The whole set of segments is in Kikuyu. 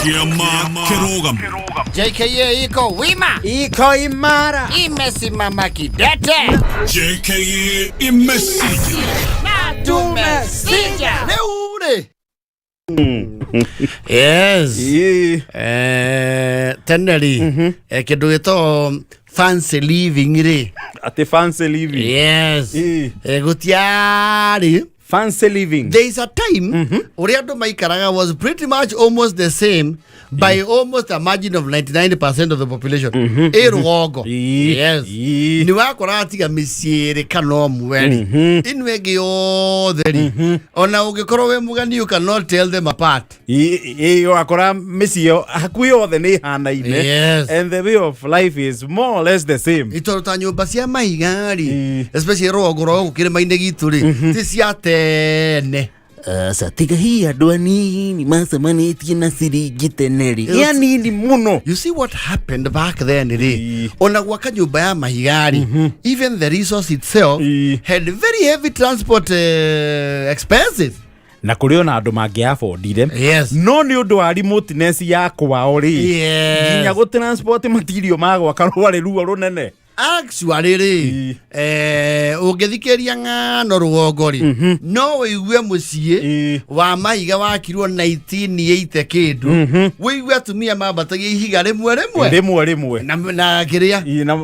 Kĩama kĩrũgamu. JKA iko wima, Iko imara. Imesimama kidete. JKA imesija. Na tumesija. Rĩu rĩ. Yes. Ĩĩ. Tene rĩ, kĩndũ gĩtagwo fancy living rĩ. Atĩ fancy living. Yes. Ĩĩ. Gũtiarĩ. Fancy living. There is a time ũrĩa andũ maikaraga was pretty much almost the same by almost a margin of 99% of the population ĩ rũgongo. Ĩĩ. Yes. Ĩĩ. Nĩ wakoraga tiga mĩciĩ ĩrĩ kana ũmwe rĩ, ĩno ĩngĩ yothe rĩ, ona ũngĩkorwo wĩ mũgeni, you cannot tell them apart. Ĩĩ, ĩĩ, wakora mĩciĩ ĩyo hakuhĩ yothe nĩ ĩhanaine. Yes. And the way of life is more or less the same. Tondũ ta nyũmba cia mahiga rĩ, Ĩĩ. especially rũgongo rwa gũkũ kĩrĩma-inĩ gitũ rĩ, ti cia tene. Aca, tiga hihi andũ anini macemanĩtie na ciringi tene rĩ. Nĩ anini mũno. You see what happened back then rĩ, Ĩĩ. ona gwaka nyũmba ya mahiga rĩ, even the resource itself Ĩĩ. had very heavy transport expenses. Na kũrĩ ona andũ mangĩabondire. Yes. No nĩ ũndũ wa remoteness ya kwao rĩ, Yes. nginya gũ transport material ma gwaka rwarĩ ruo rũnene. Actually rĩ, Ĩĩ. ũngĩthikĩria ng'ano rũgongo rĩ, no ũigue mũciĩ Ĩĩ. wa mahiga wakirwo 1980 kĩndũ, ũigue atumia mambatagia ihiga rĩmwe rĩmwe Rĩmwe rĩmwe. na kĩrĩa. Ĩĩ, na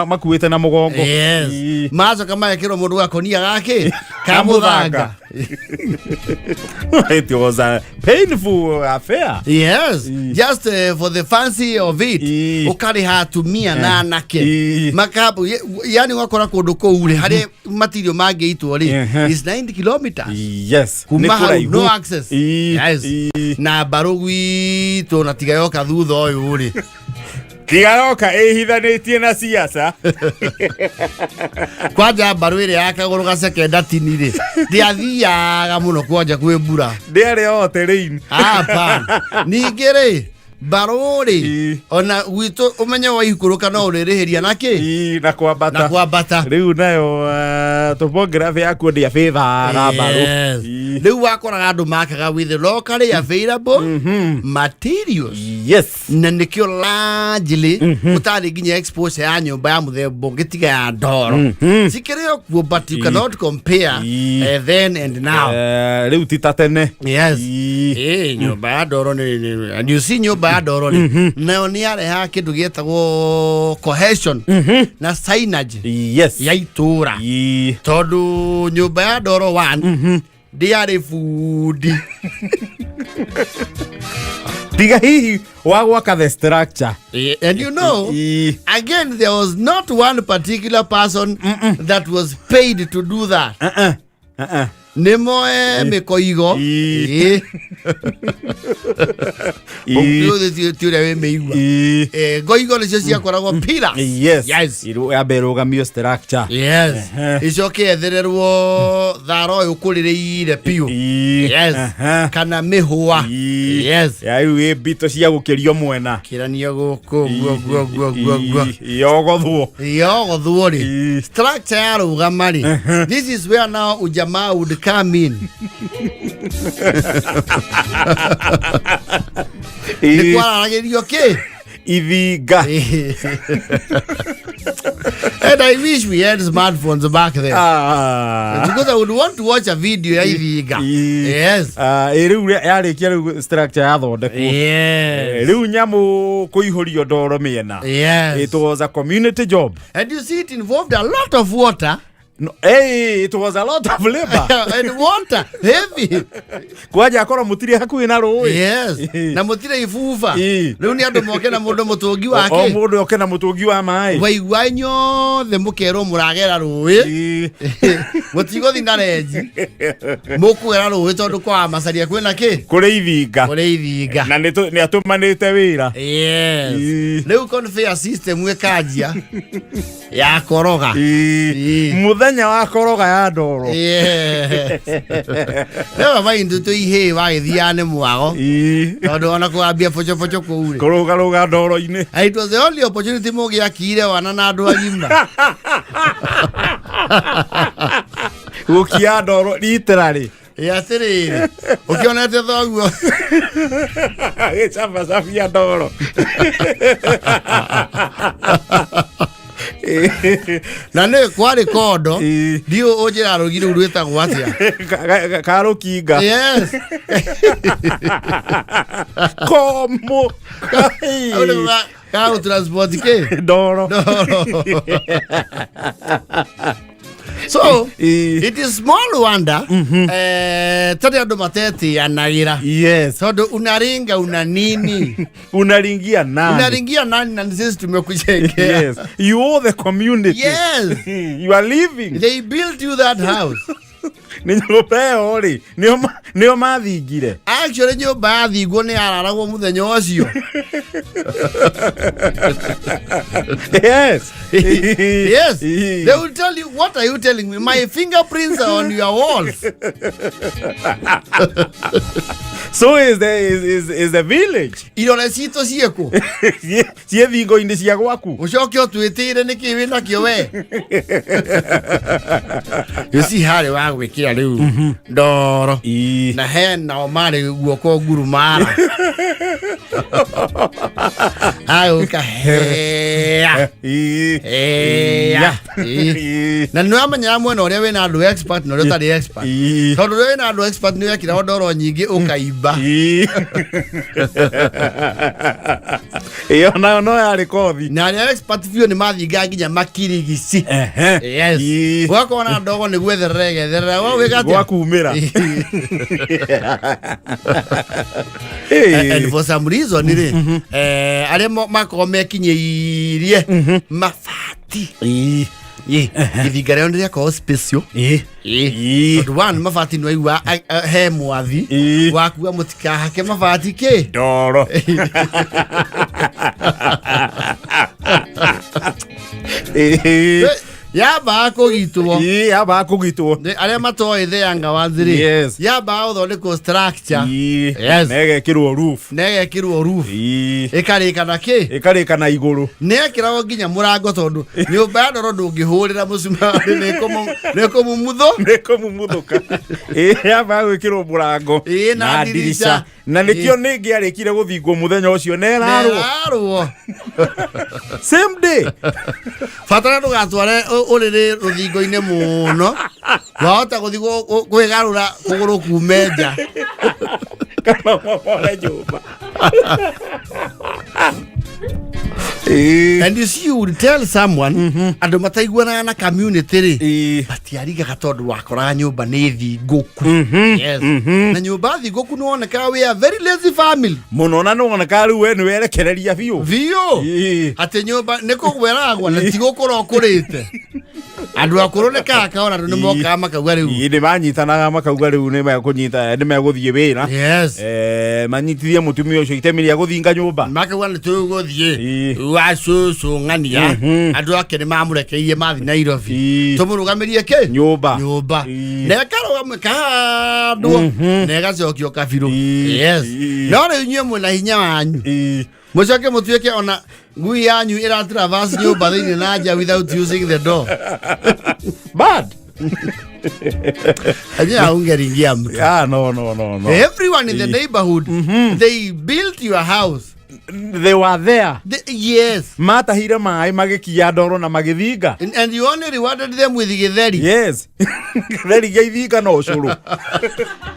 makuĩte na mũgongo. Yes. Ĩĩ. Macoka magekĩrwo mũndũ gakonia gakĩ ka Ka mũthanga. mũthanga. It was a painful affair. Yes. Ĩĩ. Just for the fancy of it, Ĩĩ. ũkarĩha atumia na anake Ĩĩ. makabu, yani ũgakora kũndũ kũu rĩ, harĩa matirio mangĩitwo rĩ, is 90 kilometers Yes. kuma Nĩ hau, kũraihu. no access. Ĩĩ. Yes. Ĩĩ. Na mbarũ gwitũ na tiga yoka thutha ũyũ rĩ. Tiga yoka ĩhithanĩtie na siasa. Kwanja mbarũ ĩrĩa ya kagũrũ gaceke ndatini rĩ, ndĩathiaga mũno kwanja kwĩ mbura. Ndĩarĩ o terrain. Hapana. Ningĩ rĩ, mbarũ rĩ, Ĩĩ. ona gwitũ ũmenye waikũrũka no ũrĩrĩhĩria na kĩ. Ĩĩ, na kwambata. Na kwambata. Rĩu nayo topography yakuo ndĩabĩthaga mbarũ. Yes. Ĩĩ. Rĩu wakoraga andũ makaga with locally available materials. Yes. Na nĩkĩo largely gũtarĩ nginya exposure ya nyũmba ya mũthemba ũngĩ tiga ya ndoro. Cikĩrĩ o kuo, but you cannot compare Ĩĩ. then and now. Rĩu ti ta tene. Yes. Ĩĩ. Ĩĩ, nyũmba ya ndoro and you see nyũmba ya ndoro rĩ, nayo nĩ yarehaga kĩndũ gĩetagwo cohesion na synergy Yes. ya itũra, Ĩĩ. tondũ nyũmba ya ndoro one ndĩarĩ bundi. Tiga hihi wa gwaka the structure. And you know, Ĩĩ. again, there was not one particular person that was paid to do that. Uh-uh. Uh-uh. Nĩ moe mĩkoigo. Ĩĩ. Ĩĩ. Ĩĩ. Ũngĩ ti ũrĩa wĩ mĩigua. Ĩĩ. Ngoigo nĩcio ciakoragwo pillars. Yes. Yes. Yambe ĩrũgamio structure. Yes. Ehe. Icoke ethererwo thara ũyũ ũkũrĩrĩire biũ. Ĩĩ. Yes. Kana mĩhũa. Ĩĩ. Yes. Ya rĩu ĩ mbito cia gũkĩrio mwena. Kĩranio gũkũ guo guo guo guo guo. Ĩĩ, yogothwo. Yogothwo rĩ, Ĩĩ. structure yarũgama rĩ, this is where now ujamaa would come in. Nĩ kwararagĩrio kĩ. Ithinga. And I wish we had smartphones back then, Ah. because I would want to watch a video ya ithinga. Ĩĩ. Yes. Ah, ĩ rĩu yarĩkia rĩu structure yathondekwo. Yes. Rĩu nyamũ kũihũrio ndoro mĩena. Yes. It was a community job. And you see, it involved a lot of water. No, hey, it was a lot of labor. And water heavy. Kwanja akorwo mũtirĩ hakuhĩ na rũĩ. Yes. Ĩĩ. Na mũtirĩ ibuba. Ĩĩ. Rĩu nĩ andũ moke na mũndũ mũtũngi O wake. mũndũ oke na mũtũngi wa maĩ. Waigua inyothe mũkerwo mũragera rũĩ. Ĩĩ. Mũtigũthi na renji, mũkũgera rũĩ tondũ kwa macaria kwĩna kĩ. Kũrĩ ithinga. Kũrĩ ithinga. Na nĩ atũmanĩte wĩra. Yes. Ĩĩ. Rĩu conveyor system ĩkanjia ya koroga. Ĩĩ. Ĩĩ. Mũthenya wa koroga ya ndoro. Yes. Rĩu maindu tũ ihĩĩ wagĩthiaga nĩ mwago, Ĩĩ. tondũ ona kũgambia bocoboco kũu rĩ, Kũrũgarũga ndoro-inĩ. And it was the only opportunity mũngĩakire wana na andũ agima. Gũkia ndoro literally. Ĩ atĩrĩrĩ, ũkĩonete thoguo Agĩcabacabia ndoro. Na nĩ kwarĩ kondo. Ĩ. Ndiũ ũnjĩra rũgi rũu rwĩtagwo atĩa? Karũkinga. Yes. Komo. Hau nĩko ka gũtransport kĩ? Ndoro. Ndoro. So Ĩ. it is small wonder tondũ andũ matetĩanagĩra. Tondũ unaringa una nini? Unaringia nani? Unaringia nani na sisi tumekujengea? Yes, you owe the community. Yes. You are living. They built you that house. Nĩ nyũmba ĩyo rĩ, nĩo mathingire. Actually nyũmba yathingwo nĩ yararagwo mũthenya ũcio. Yes. They will tell you, "What are you telling me? My fingerprints are on your walls." So is the village. Irore citũ ciĩkũ? Ciĩ thingo-inĩ cia gwaku. Ũcoke ũtwĩtĩire nĩkĩ wĩ nakĩo we? You see, harĩ wa gwĩkĩra rĩu ndoro na he nao marĩ guoko ngurumara agũka hea hea. Na nĩ wamenyaga mwena ũrĩa wĩna andũ expert na ũrĩa ũtarĩ expert, tondũ ũrĩa wĩna andũ expert nĩ wekĩra ndoro nyingĩ ũkaimba. Ĩyo nayo no yarĩ kothi. Na arĩa expert biũ nĩ mathingaga nginya makirigici. Yes. Ũgakorwo na ndogo nĩ gwetherera ĩgetherera we wĩka atĩa? Gwakumĩra. And for some reason rĩ, arĩa makorwo mekinyĩirie mabati, ithinga rĩao nĩ rĩakorwo special. Tondũ one, mabati nĩ waigua he mwathi wakuga mũtikahake mabati kĩ? Ndoro. Yambaga kũgitwo. Yambaga kũgitwo. Arĩa matoĩ the younger ones rĩ, yambaga gũthondekwo structure. Yes. Na ĩgekĩrwo roof. Na ĩgekĩrwo roof. Ĩkarĩka na kĩ? Ĩkarĩka na igũrũ. Nĩ ekĩragwo nginya mũrango, tondũ nyũmba ya ndoro ndũngĩhũrĩra mũcumarĩ, nĩ kũmumutho. Nĩ kũmumuthũka. Yambaga gwĩkĩrwo mũrango Na ndirica. Na nĩkĩo nĩ ngĩarĩkire gũthingwo mũthenya ũcio na ĩrarwo Nerarwo. Same day. Batara ndũgatware ũrĩrĩ rũthingo-inĩ mũno, wahota gũthiĩ kwĩgarũra kũgũrũ kume nja. Kana momore nyũmba. And you see, you would tell someone andũ mataiguanaga na community rĩ, matiarigaga tondũ wakoraga nyũmba nĩ thingũku. Yes. Na nyũmba thingũku nĩ wonekaga we are very lazy family. Mũno, na nĩwonekaga rĩu we nĩ werekereria biũ. Biũ. Atĩ nyũmba nĩ kũgweragwo na ti gũkũra ũkũrĩte. Andũ akũrũ nĩ kakaona andũ nĩ mokaga makauga rĩu. Nĩ manyitanaga makauga rĩu nĩ mekũnyita, nĩ megũthiĩ wĩra. Manyitithie mũtumia ũcio itemi rĩa gũthinga nyũmba. Makauga nĩ tũgũthiĩ wa cũcũ ng'ania. Andũ ake nĩ mamũrekeirie mathi Nairobi. Tũmũrũgamĩrie kĩ? Nyũmba. Nyũmba. Na ĩkarũgama ĩkahandwo na ĩgacokio kabirũ. Yes. No rĩu inyuĩ mwĩna hinya wanyu, mũcoke mũtuĩke ona ngui yanyu ĩratraverse nyũmba thĩinĩ na nja without using the door. Bad. Enyewe haungeringia mtu. Ah, no, no, no, no. Everyone in the neighborhood, they built your house. They were there. Yes. Matahire maĩ magĩkia ndoro na magĩthinga. And you only rewarded them with githeri. Yes, gĩtheri gĩa ithinga no ũcũrũ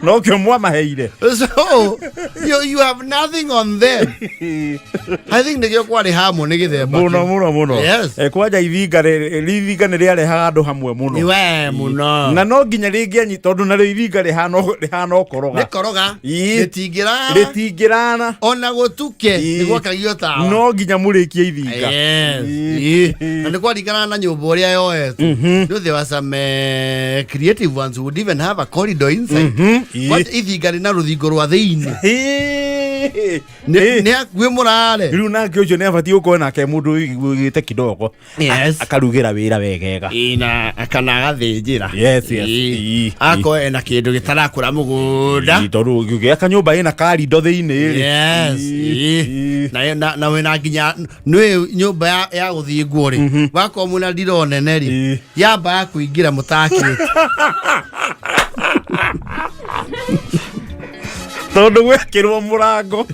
nokĩo mwamaheire. So you have nothing on them. I think nĩkĩo kwarĩ hamwe nĩ gĩthemba Mũno. kĩu. Mũno mũno. Kwanja ithinga ithinga nĩ rĩarehaga andũ hamwe mũno. We mũno. Na no nginya rĩngĩanyi tondũ narĩo ithinga rĩhana ũkoroga. Nĩ koroga. Rĩtingĩrara. Rĩtingĩrara. Ona gũtuke nĩ gwakagio tawa. No nginya mũrĩkie ithinga. Yes. Na nĩ kwaringana na nyũmba ũrĩa yoetwo. No there were some creative ones who would even have a corridor inside. Kwanja ithinga rĩna rũthingo rwa thĩinĩ. Nĩ hakuhĩ mũrare. Rĩu nake ũcio nĩ abatiĩ gũkorwo nake mũndũ wĩigĩte kidogo. Yes. Akarugĩra wĩra wegega. Ĩ, na kana agathĩnjĩra. Yes. Ĩ. Ĩ, Akorwo ena kĩndũ gĩtarakũra mũgũnda. Ĩ, tondũ ũngĩaka nyũmba ĩna karindo thĩinĩ rĩ. Yes. Ĩ, Ĩ. ĩ. Na wĩna nginya nĩ nyũmba ya gũthingwo rĩ, wakorwo mwĩna ndiro nene rĩ, yamba ya kũingĩra mũtakĩte. Tondũ gwekĩrwo mũrango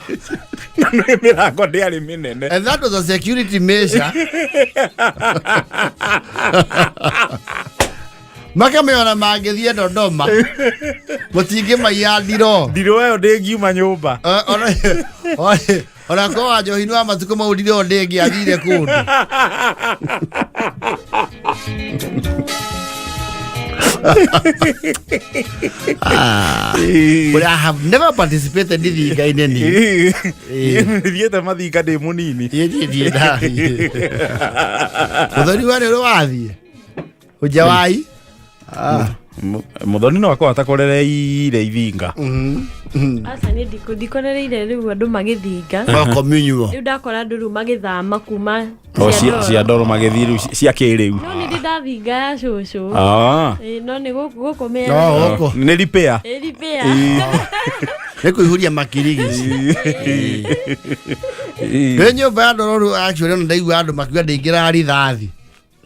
na nĩ mĩrango ndĩarĩ mĩnene. And that was a security measure. Makamĩona mangĩthiĩ Dodoma mũtingĩmaiya ndiro. Ndirũ ĩyo ndĩngiuma nyũmba. Ona korwo wa njohi nĩ wa matukũ mau ndiro ndĩngĩathire kũndũ. But I have never participated ithinga-inĩ niĩ. Thiĩte mathinga ndĩ mũnini. Niĩ niĩ ndathiĩ. Mũthoni wa nĩ ũrĩ wathiĩ? Hujawai? Mũthoni no akorwo atakorereire ithinga. Aca niĩ ndikorereire rĩu andũ magĩthinga. Makominyuo. Rĩu ndakora andũ rĩu magĩthama kuma O cia cia ndoro magĩthiĩ rĩu cia kĩrĩu. No nĩ ndĩ ndathinga ya cũcũ. Ah. Ĩ, no nĩ gũkũ gũkũ mĩena. No gũkũ. Nĩ repair. Ĩ, repair. Nĩ kũihũria makirigisi. Nĩ nyũmba ya ndoro rĩu actually ona ndaigua andũ makiuga ndĩingĩraga rithathi.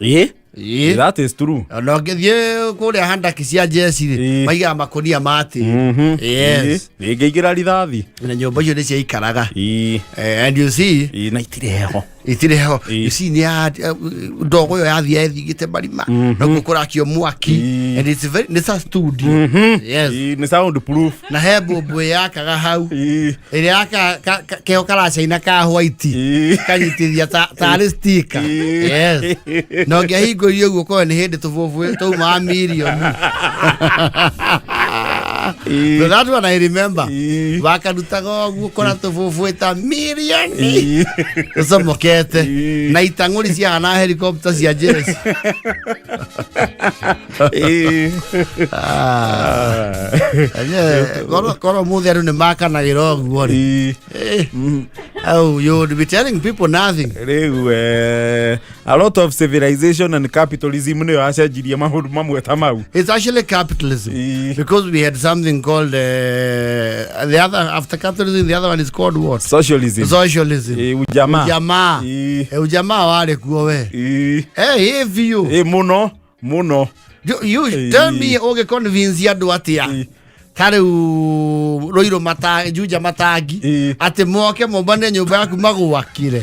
Ĩ? Ĩ. That is true. Ona ũngĩthiĩ kũrĩa handaki cia jeci rĩ, maigaga makũnia ma tĩri. Yes. Ĩngĩingĩra rithathi. Na nyũmba icio nĩ ciaikaraga. Ĩ. And you see, Ĩ, na itirĩ heho. itirĩ heho. Ĩ. You see nĩ ya ndogo ĩyo yathiĩ ĩthingĩte marima noguo kũrakio mwaki. And it's very, nĩ ta studio. Yes. Ĩ, nĩ sound proof. Na he mbũmbũ yakaga hau. Ĩ. Ĩrĩa yaka keho karacaina ka white. Ĩ. Kanyitithia tarĩ sticker. Ĩ. Yes. Na ũngĩahingũrire ũguo korwo nĩ hĩndĩ tũbũbũ taumaga mirioni. Ĩ. So that one I remember. Ĩ. Wakarutaga ũguo kora tũbũbũ ta mirioni. Ĩ. Ũcomokete. Ĩ. Na itang'ũri ciahana helicopter cia jeshi. Ĩ. Korwo mũthĩ andũ nĩ makanagĩra ũguo rĩ. Ĩ. Eh. Oh, you would be telling people nothing. Rĩu a lot of civilization and capitalism nĩyo yacenjirie maũndũ mamwe ta mau. It's actually capitalism. Ĩ. Because we had something called the other after capitalism, the other one is called what? Socialism. Socialism. Ĩ, ujamaa. Ujamaa. Ĩ. Ujamaa warĩ kuo we. Ĩ. Hey, if you Ĩ, mũno mũno. you Ĩ. tell me ũngĩ convince andũ atĩa Ĩ. ta rĩu Rũirũ mata Juja matangi Ĩ. atĩ moke mombane nyũmba yaku magwakire.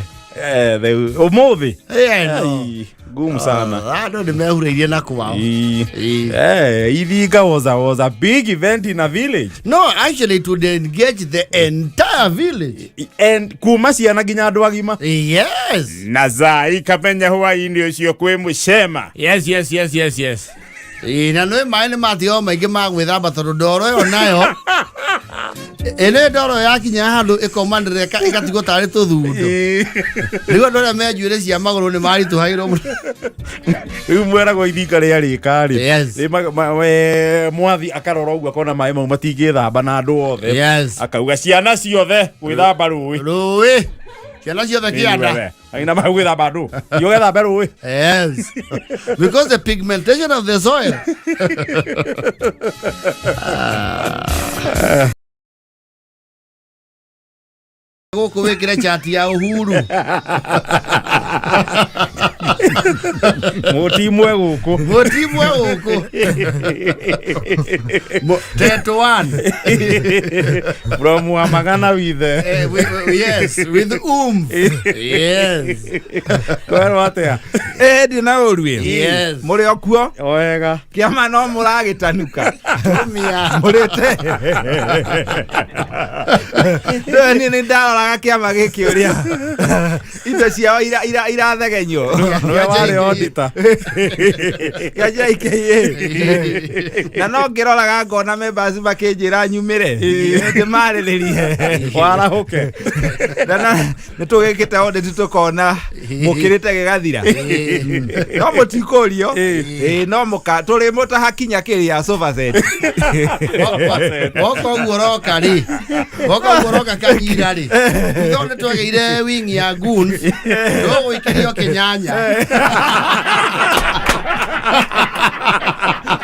Rĩu ũmũthĩ. Eh, no. Ai, ngumu sana. Andũ nĩ mehurĩirie na kwao. Ĩ. Ĩ. Ithinga was a big event in a village. No, actually it would engage the entire village. And kuma ciana nginya andũ agima. Yes. Na zai kamenya hwainĩ ũcio kwĩ mũcema. Yes, yes, yes, yes, yes. Ĩ, na nĩ maĩ nĩ matigao maingĩ ma gwĩthamba tondũ ndoro ĩyo nayo ĩnĩ ndoro yakinya handũ ĩkomanĩrĩra ĩgatigwo tarĩ tũthundo. Ĩ. Rĩu andũ arĩa me njuĩrĩ cia magũrũ nĩ maritũhagĩrwo mũno. Rĩu mweragwo ithinga rĩarĩka rĩ. Yes. Rĩ mwathi akarora ũguo akona maĩ mau matingĩthamba na andũ othe. Yes. Akauga ciana ciothe gwĩthamba rũĩ. Rũĩ. Ciana ciothe kĩanda. Aina mau gwĩthamba andũ. Thiĩ ũgethambe rũĩ. Yes. Because the pigmentation of the soil. Gũkũ wĩkĩre chati ya Uhuru. Mũtimwe gũkũ. Mũtimwe gũkũ. 10-1. From Wamagana with Yes, with Yes. Kwerwo atĩa? Ndĩ na ũru ĩ. Yes. Mũrĩ o kuo? Wega. Kĩama no mũragĩtanuka. Tumia. Mũrĩte. Rĩu niĩ nĩ ndaroraga kĩama gĩkĩ ũrĩa indo ciao irathegenywo. Nĩwe warĩ auditor. Gĩa JKA. Na no ngĩroraga ngona members makĩnjĩra nyumĩre ndĩmarĩrĩrie. Warahũke. Na nĩ tũgĩkĩte audit tũkona mũkĩrĩte gĩgathira. No mũtikũrio. Ĩĩ, no mũka tũrĩ mũtahakinya kĩrĩa sofa set. Woka ũguo ũroka rĩ, woka ũguo ũroka kahinda rĩ, thutha nĩ twagĩire wing ya goons, tũgũikĩrio kĩnyanya.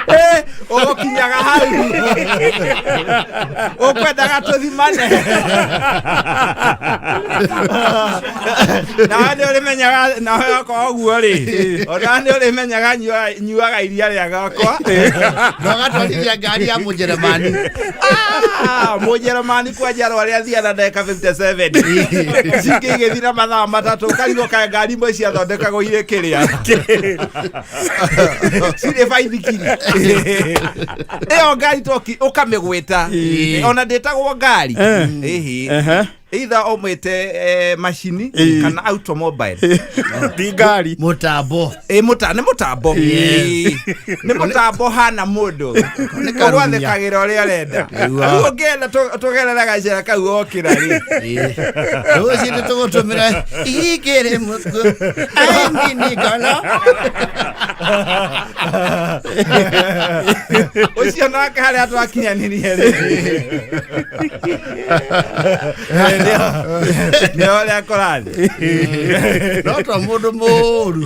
Eh, ũgũkinyaga hau ũkwendaga tũthimane nawe nĩ ũrĩmenyaga nawe okorwo ũguo rĩ onawe nĩ ũrĩmenyaga nyuaga iria rĩa gakwa. Na ũgatwarithia ngari ya mũnjeremani. Ah, mũnjeremani kwanja rwa rĩa thia na ndagĩka 57 cingĩ igĩthira mathaa 3 karigwo ka ngari imwe ciathondekagwo irĩ kĩrĩa cirĩ baithikiri ĩyo ngari toki ũkamĩgwĩta ona ndĩtagwo ngari. Ĩhĩ. Either ũmwĩte macini kana automobile. Ti ngari. Mũtambo. Ĩ, nĩ mũtambo. Ĩ, nĩ mũtambo hana mũndũ Nĩ karunya. ũgwathĩkagĩra ũrĩa arenda. Nĩguo. Rĩu ũngĩenda tũgerere gacĩra kau okĩra rĩ. Rũciũ tũgũtũmĩra igĩrĩ mũkuo ainginigolo. Ũcio nake harĩa twakinyanĩrie rĩ nĩ ũrĩa kũrathiĩ. No to mũndũ mũũru.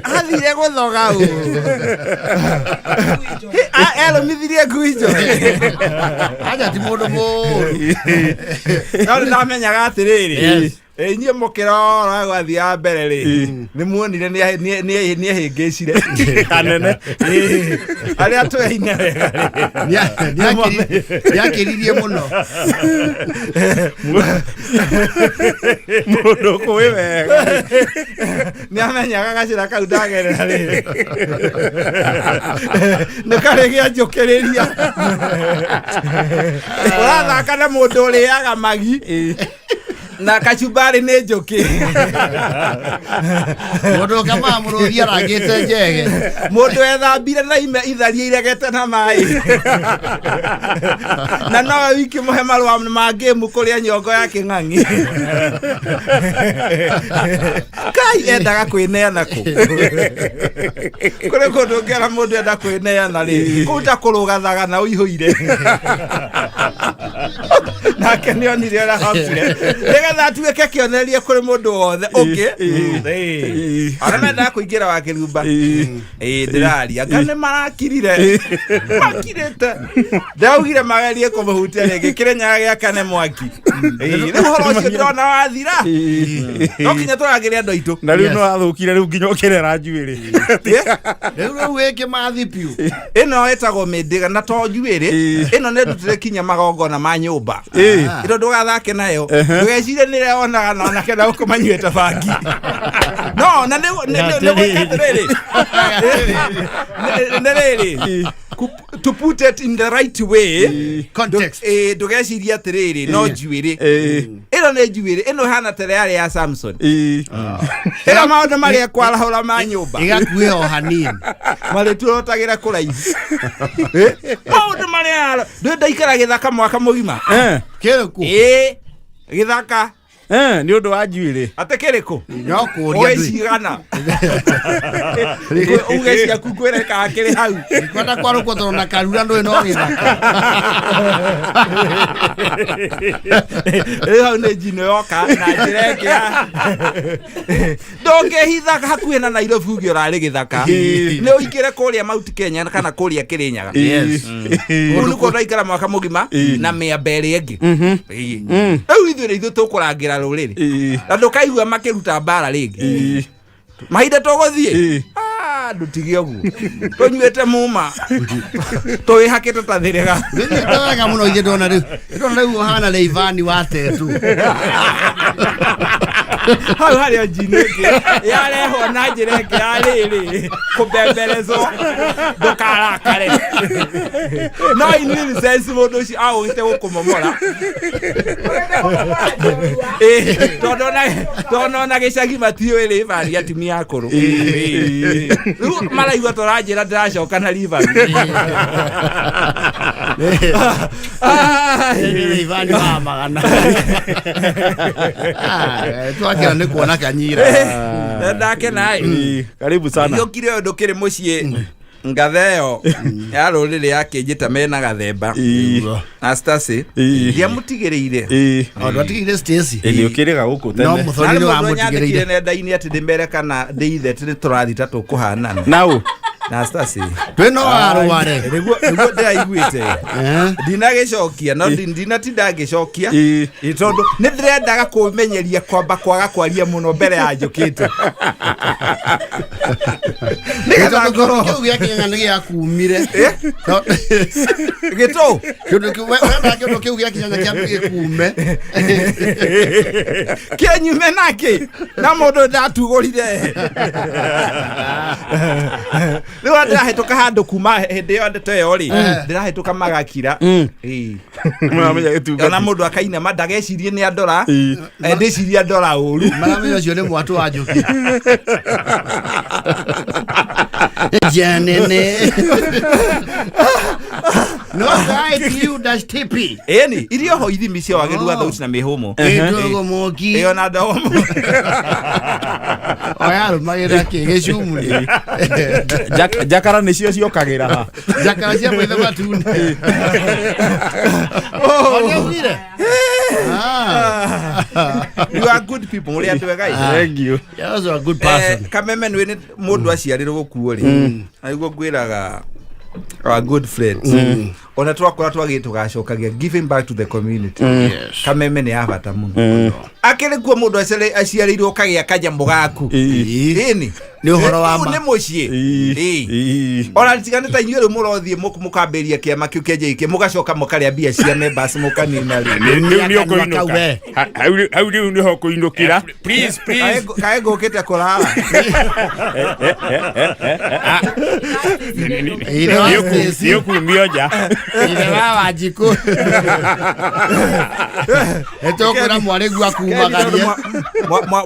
Athire gũthoga ũ erũmithirie ngui njũgĩ. Aja ti mũndũ mũũru. No nĩ ndamenyaga atĩrĩrĩ, Yes. Inyuĩ mũkĩrora gwathiaga mbere rĩ, nĩ muonire nĩ ehĩngĩcire Hanene. Arĩa tweine wega rĩ. Nĩakĩririe mũno. Mũndũ kũĩ wega. Nĩ amenyaga gacĩra kau ndagerera rĩ nĩ karĩ gĩa njũkĩrĩria ũrathaka na mũndũ ũrĩaga magi na kachumbari nĩ njũkĩ. Mũndũ ũkamaga mũrũthi arangĩte njege. Mũndũ ethambire na ime itharia iregete na maĩ na nowe wiki mũhe marũa ma ngĩmu kũrĩa nyongo ya kĩng'ang'i kai endaga kwĩneana kũ kũrĩ kũndũ ũngĩona mũndũ enda kwĩneana rĩ kũu ta kũrũgathaga na ũihũire nake nĩ onire ũrĩa hokire nĩgetha atuĩke kĩonereria kũrĩ mũndũ wothe ũngĩ. Ĩĩ. Arĩa mendaga kũingĩra wa kĩrumba. Ĩĩ, ndĩraria nga nĩ marakirire makirĩte ndaugire magerie kũmũhutia rĩngĩ kĩrĩnyaga gĩakane mwaki. Ĩĩ, rĩu ũhoro ũcio ndĩrona wathira no kinya tũrangĩre andũ aitũ. Na rĩu no athũkire rĩu nginya ũkĩrera njuĩrĩ. Rĩu wĩke mathi piũ. Ĩno ĩtagwo mĩndĩga na to njuĩrĩ ĩno nĩ ndutire kinya magongona ma nyũmba ĩno ndũgathake nayo ndũgecirie nĩ ĩrĩa wonaga na anake na gũkũ manyuĩte bangi no na nĩ gwĩka atĩrĩrĩ nĩ rĩrĩ to put it in the right way. Context. Ndũgecirie atĩrĩrĩ no njuĩrĩ ĩno nĩ njuĩrĩ ĩno ĩhana tere yarĩ ya Samson ĩno maũndũ marĩa kwarahũra ma nyũmba Ĩgakuĩha o hanini. Marĩturotagĩra kũraihu. Maũndũ marĩa ndũ ndaikara gĩthaka mwaka mũgima. Kĩrĩkũ? Ĩ, gĩthaka. Nĩ ũndũ wa njuĩrĩ. Atĩ kĩrĩkũ? No kũũria Ũĩ ndũĩ. cigana uge ciaku ngwĩre kana kĩrĩ hau. Kwenda kwarũkwo tondũ na karura ndũĩ no gĩthaka. Rĩu hau nĩ njino yoka na njĩra ĩngĩ ya ndũngĩhitha hakuhĩ na Nairobi uge ũrarĩ gĩthaka nĩ ũingĩre kũrĩa Mount Kenya kana kũrĩa Kĩrĩnyaga. Yes. Kũu nĩkuo ndaikara mwaka mũgima na mĩamba ĩrĩa ĩngĩ. Ĩĩ. Rĩu ithuĩ nĩ ithuĩ tũkũrangĩra rũrĩrĩ na ndũkaigua makĩruta mbara rĩngĩ mahinda tũgũthiĩ. Ah, ndũtige ũguo tũnyuĩte muma tũwĩhakĩte ta thĩrĩga. Ndũthiĩte wega mũno ithe ndona rĩu. Ndona rĩu ũhana Rayvanny wa tetu. Hau harĩ o njino ĩngĩ yarehwo na njĩra ĩngĩ ya rĩrĩ kũbemberezwo, ndũkarakare, no in real sense mũndũ ũcio agũgĩte gũkũmomora. Ĩ, tondũ ona gĩcagi matiũĩ rĩbani atumia akũrũ. Ĩ, rĩu maraigua tũranjĩra ndĩracoka na ribani. Ivani wa magana. Ah, twakĩra nĩ kuona kanyira. Ndakena ĩ. Ĩ, karibu sana. Gĩũkire ũyũ ndũkĩrĩ mũciĩ ngatha ĩyo ya rũrĩrĩ yakĩnjĩta mena gathemba na Stasi ndiamũtigĩrĩire. Tondũ atigĩire Stacy. Ĩ, ũkĩrĩga gũkũ No tene. mũthoni Narĩ nĩ mũndũ wamũtigĩrĩire. nyandĩkire nenda-inĩ atĩ ndĩmere kana ndĩithe atĩ nĩ tũrathiĩ ta tũkũhanana Nau. na Stasi. Twĩ no warware. Nĩguo ndĩraiguĩte. Ndinagĩcokia no ndinatinda ngĩcokia. Ĩ, tondũ nĩ ndĩrendaga kũmenyeria kwamba kwaga kwaria mũno mbere ya njũkĩte nĩgetha Tondũ ngorwo kĩu gĩa kĩng'ang'a nĩ gĩakumire. Gĩtũ. Kĩndũ kĩu wendaga kĩndũ kĩu gĩa kĩng'ang'a kĩambe gĩkume. Kĩnyume nakĩ na mũndũ ndatugũrire rĩu ona ndĩrahĩtũka handũ kuma hĩndĩ ĩyo ndeto ĩyo rĩ ndĩrahĩtũka magakira. Ĩ. Mũramenya gĩtungati. Ona mũndũ akainama ndagecirie nĩ andora. Eh, ndĩcirie andora ũru. Maramenya ũcio nĩ mwatũ wa njũkĩ. Janene. No ITU dash TP. Ĩni irio ho ithimi cia wagĩrĩru wa thauti na mĩhũmũ. Ĩndogo moki. Ĩyo na ndogo. Oya rũmagĩrĩra kĩ gĩcumuni. Jakara nĩcio ciokagĩra ha. Jakara cia maitho matune. Nĩaugire? Ah. You are good people, mũrĩ andũ ega ĩ. Thank you. You're also a good person. Eh, kameme nĩ nĩ mũndũ aciarĩrwo gũkuo rĩ na nĩguo ngwĩraga our good friends ona twakora twagĩ tũgacokagia giving back to the community. Kameme nĩ ya bata mũno akĩrĩ kuo mũndũ aciarĩirwo ũkagĩa kanyamũ gaku. Ĩni. Nĩ ũhoro wa Kũu ma. nĩ mũciĩ. Ĩ. Ona tiga nĩ ta inyuĩ rĩu mũrothiĩ mũkambĩrĩria kĩama kĩu kĩa JK mũgacoka mũkarĩa mbia cia members mũkanina rĩ. Rĩu nĩ Kanua kau ũkũinũka. we. Hau rĩu nĩho ũkũinũkĩra. Please, please. Kaĩ ngũkĩte kũrara. Ithe wa Stacy. Nĩ ũkumio nja. Ithe wa Wanjikũ. Nĩtũkwĩra mwarĩguo akumagarie.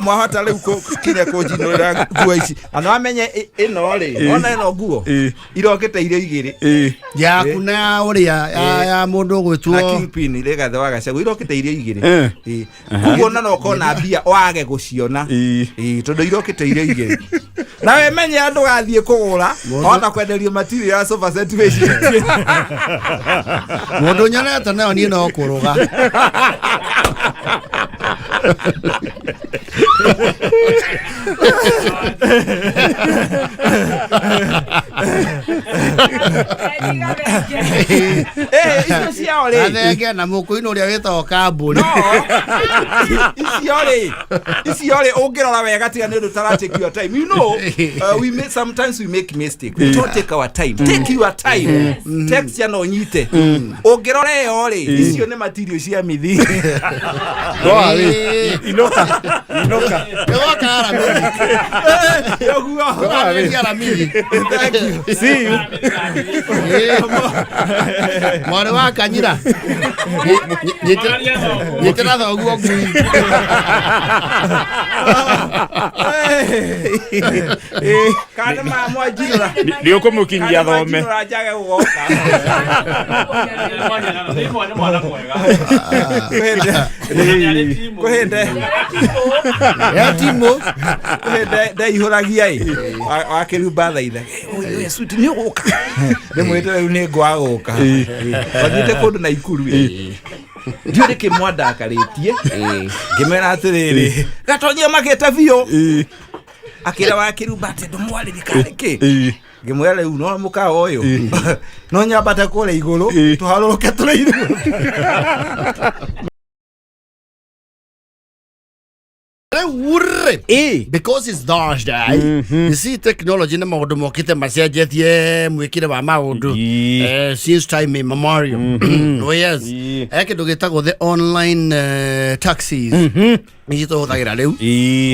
Mwahota rĩu kinya kũnjinũrĩra nguo ici na nĩwamenye ĩno rĩ ona ĩno nguo irokĩte irio igĩrĩ. Yaku na ya ũrĩa ya mũndũ Na ũgwĩtwo kingpin Rigathĩ wa Gachagua irokĩte irio igĩrĩ. Ĩ. Koguo ona no ũkona mbia wage gũciona. Ĩ, tondũ irokĩte irio igĩrĩ na we menye andũ gathiĩ kũgũra ona kwenderio material ya sofa set wĩcirie. Mũndũ nyonete nayo niĩ no kũrũga. Ĩ, icio ciao rĩ Athenge na mũkũinũ ũrĩa wĩtagwo kambũri. No icio rĩ ũngĩrora wega tiga nĩ ũndũ tara take your time, we may, sometimes we make mistake, we don't take our time. Take your time, text ya no nyite ũngĩrora ĩyo rĩ icio nĩ material cia mithi. Ĩ. Inũka. Inũka. Nĩwoka aramithi. Ũguo. Tũrarĩria aramithi. Thank you. See you. Ĩ. Mwarĩ wa kanyira nyitĩra thoguo ngui. Kana ma mwanjinũra. Nĩ ũkũmũkinyia thome. Mwanjinũra njage gũgoka. Nĩ mwana mwega. Kwĩhĩnde Ya timũ. Kwĩhĩnde ndeihũragia ĩ wakĩrumba thaitha suti nĩ ũgũka ndĩmwĩte rĩu nĩ ngwaga gũka wathiĩte kũndũ na ikuru ĩ ndiũ nĩkĩ mwandakarĩtie ngĩmera atĩrĩrĩ gatonyio makĩte biũ akĩra wakĩrumba atĩ ndũmwarĩrie karĩ kĩ ngĩmwĩra rĩu no mũkawa ũyũ no nyambate kũrĩa igũrũ tũharũrũke tũrĩ igũrũ. Rĩu rĩ because it's Thursday, you see, technology na maũndũ mokĩte macenjetie mwĩkĩre wa maũndũ since time immemorial. Oh yes, he kĩndũ gĩtagwo the online taxis. Ici tũhũthagĩra rĩu.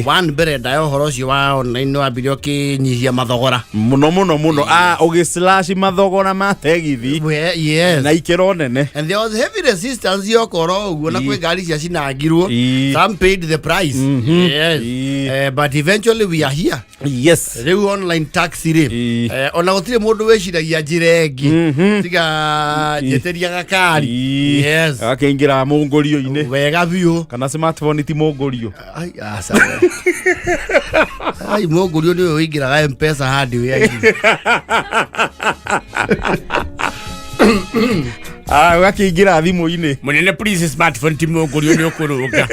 One mbere ndaya ũhoro ũcio wa online nĩ wambire ũkĩnyihia mathogora. Muno muno muno, ũgĩ slash mathogora ma tegithi. Yes. Na ikĩro nene. And there was heavy resistance yokorwo ũguo na kwĩ ngari cia cinangirwo. Some paid the price. Yes. But eventually we are here. Yes. Rĩu online taxi rĩ, ona gũtirĩ mũndũ wĩciragia njĩra ĩngĩ tiga njĩtĩria gakari. Yes. Agakĩingĩra mũngũrio-inĩ. Wega biũ. Kana smartphone ti mũngũrio. Ai, aca we. Ai, mũngũrio nĩwe ũingĩraga Mpesa hardware-inĩ. Ah, ũgakĩingĩra thimũ-inĩ. Munene, please, smartphone ti mũngũrio, nĩ ũkũrũnga.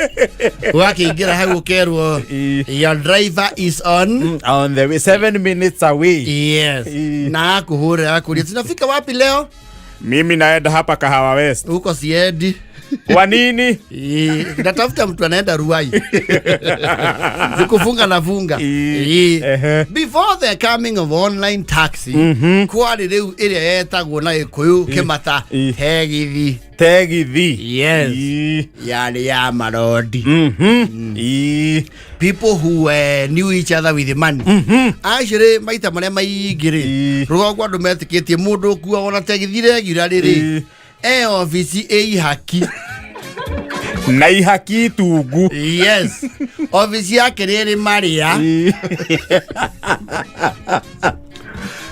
Ũgakĩingĩra hau ũkerwo your driver is on On the way, 7 minutes away. Yes. Na akũhũrĩra akũria, tunafika wapi leo? Mimi naenda hapa Kahawa West. Huko siendi. Kwa nini? Natafuta mtu anaenda Ruai. Nikufunga nafunga. Before the coming of online taxi, kwarĩ rĩu ĩrĩa yetagwo na Gĩkũyũ kĩmata tegithi. Tegithi. Yes. Yarĩ ya marondi. People who knew each other with money. Actually maita marĩa maingĩ rĩ, rũgongo andũ metĩkĩtie mũndũ ũkuagwo na tegithi regularly rĩ, e obici ĩ ihaki. Na ihaki itungu. Yes, obici yake nĩ ĩrĩ marĩa